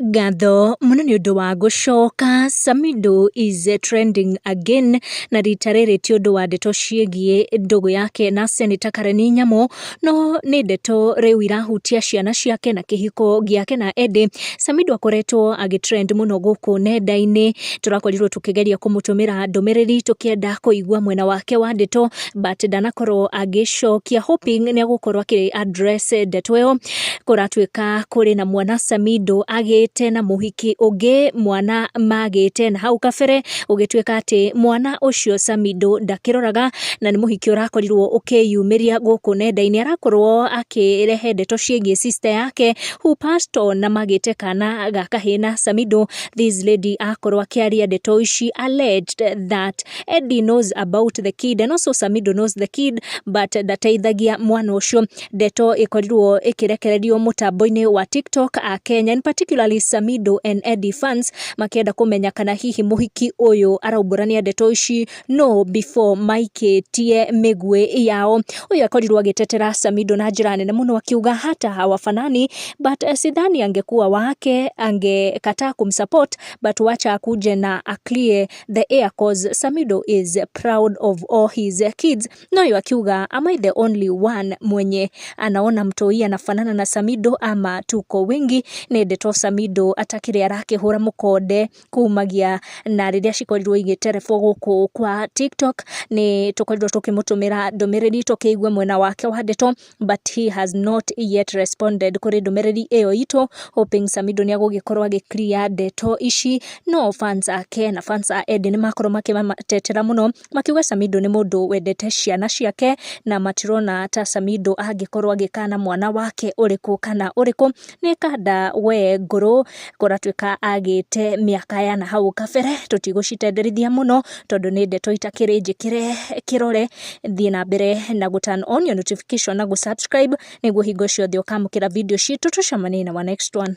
Ngatho mũno nĩ ũndũ wa gũcoka. Samidoh is trending again na rita rĩrĩ ti ũndũ wa ndeto ciĩgiĩ ndũgũ yake na Senator Karen Nyamu, no nĩ ndeto rĩu irahutia ciana ciake na kĩhiko gĩake na Eddie. Samidoh akoretwo agĩ trend mũno gũkũ nenda-inĩ, tũrakorirwo tũkĩgeria kũmũtũmĩra ndũmĩrĩri tũkĩenda kũigua mwena wake wa ndeto, but ndanakorwo agĩcokia, hoping nĩ egũkorwo akĩ address ndeto ĩyo. Kũratuĩka kũrĩ na mwana Samidoh agĩte na mũhiki ũngĩ, mwana magĩte na hau kabere, gũgĩtuĩka atĩ mwana ũcio Samidoh ndakĩroraga, na nĩ mũhiki ũrakorirwo ũkĩyumĩria gũkũ nenda-inĩ, arakorwo akĩrehe ndeto ciĩgiĩ sister yake who passed on na magĩte kana ga kahĩĩ na Samidoh. This lady akorwo akĩaria ndeto ici, alleged that Eddie knows about the kid and also Samidoh knows the kid, but ndateithagia mwana ũcio. Ndeto ĩkorirwo ĩkĩrekererio mũtambo-inĩ wa TikTok, a Kenya, and particularly Samidoh and Eddie fans, makĩenda kũmenya kana hihi mũhiki ũyũ araumbũrania ndeto ici no before maikĩtie mĩguĩ yao. Ũyũ akorirwo agĩtetera Samidoh na njĩra nene mũno, akiuga hata hawafanani, but sidhani angekuwa wake angekataa kumsupport, but wacha akuje na aclear the air, cause Samidoh is proud of all his kids. No ũyũ akiuga, "Am I the only one mwenye anaona mtoi anafanana na Samidoh ama tuko wengi?" Nĩ ndeto Samidoh atakĩrĩ arakĩhũra mũkonde kumagia na rĩrĩa cikorirwo igĩterebwo gũkũ kwa TikTok. Nĩ tũkorirwo tũkĩmũtũmĩra ndũmĩrĩri tũkĩigue mwena wake wa ndeto, but he has not yet responded kũrĩ ndũmĩrĩri ĩyo itũ, hoping Samidoh nĩ agũgĩkorwo agĩ clear ndeto ici. No fans ake na fans a Eddie nĩ makorwo makĩmatetera mũno, makiuga Samidoh nĩ mũndũ wendete ciana ciake na matirona ta Samidoh angĩkorwo agĩkana mwana wake ũrĩkũ kana ũrĩkũ. Nĩ kanda we ngũrũ kũratuĩka agĩte mĩaka ya na hau kabere. Tũtigũcitenderithia mũno tondũ nĩ ndeto itakĩrĩ njĩkĩre kĩrore. Thiĩ na mbere na gũ turn on your notification na gũ subscribe nĩguo hingo ciothe ũkamũkĩra video citũ. Tũcemanie na wa next one.